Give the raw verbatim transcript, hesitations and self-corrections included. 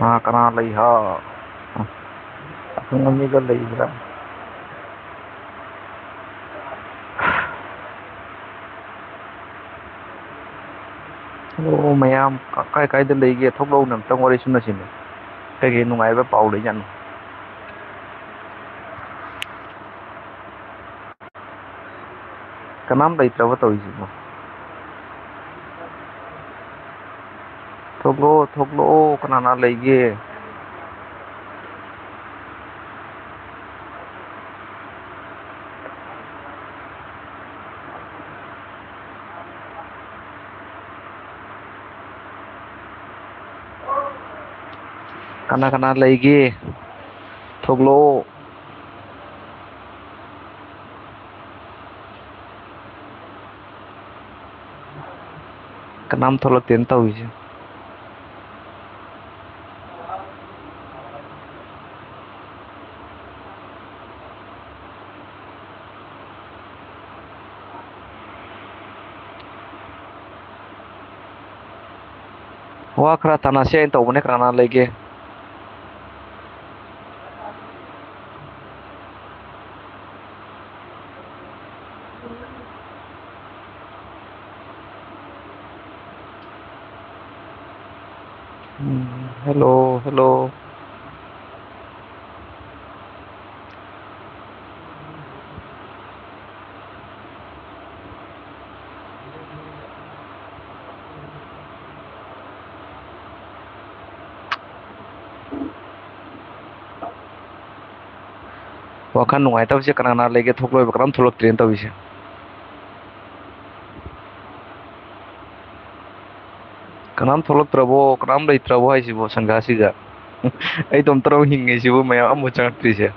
ꯀꯅꯥ ꯀꯅꯥ ꯂꯩ ꯍꯥ? ꯑꯈꯪ ꯑꯅꯤꯒ ꯂꯩꯕ꯭ꯔꯥ? ꯑꯣ, ꯃꯌꯥꯝ ꯀꯥꯏ ꯀꯥꯏꯗ ꯂꯩꯒꯦ? ꯊꯣꯛꯂꯛꯎꯅꯦ, ꯑꯝꯇꯪ ꯋꯥꯔꯤ ꯁꯨꯅꯁꯤꯅꯦ꯫ ꯀꯩꯀꯩ ꯅꯨꯡꯉꯥꯏꯕ ꯄꯥꯎ ꯂꯩꯖꯥꯠꯅꯣ? ꯀꯅꯥꯝ ꯂꯩꯇ꯭ꯔꯕ ꯇꯧꯔꯤꯁꯤꯕꯣ? ꯊꯣꯛꯂꯛꯑꯣ, ꯊꯣꯛꯂꯛꯑꯣ, ꯀꯅꯥ ꯀꯅꯥ ꯂꯩꯒꯦ? ꯀꯅꯥ ꯀꯅꯥ ꯂꯩꯒꯦ? ꯊꯣꯛꯂꯛꯑꯣ꯫ ꯀꯅꯥꯝ ꯊꯣꯛꯂꯛꯇꯦꯅ ꯇꯧꯔꯤꯁꯦ꯫ ꯋꯥ ꯈꯔ ꯇꯥꯟꯅꯁꯤ ꯍꯥꯏꯅ ꯇꯧꯕꯅꯦ, ꯀꯅꯥ ꯀꯅꯥ ꯂꯩꯒꯦ? ꯎꯝ, hello, hello. ꯋꯥꯈꯜ ꯅꯨꯡꯉꯥꯏꯇꯕꯁꯦ ꯀꯅꯥ ꯀꯅꯥ ꯂꯩꯒꯦ? ꯊꯣꯛꯂꯣꯏꯕ ꯀꯅꯥꯝ ꯊꯣꯛꯂꯛꯇ꯭ꯔꯦꯅ ꯇꯧꯔꯤꯁꯦ꯫ ꯀꯅꯥꯝ ꯊꯣꯛꯂꯛꯇ꯭ꯔꯕꯣ? ꯀꯅꯥꯝ ꯂꯩꯇ꯭ꯔꯕꯣ ꯍꯥꯏꯁꯤꯕꯣ ꯁꯪꯒꯥꯁꯤꯗ? ꯑꯩ ꯏꯇꯣꯝꯇꯔꯣ ꯍꯤꯡꯉꯤꯁꯤꯕꯨ, ꯃꯌꯥꯝ ꯑꯃꯕꯨ ꯆꯪꯉꯛꯇ꯭ꯔꯤꯁꯦ?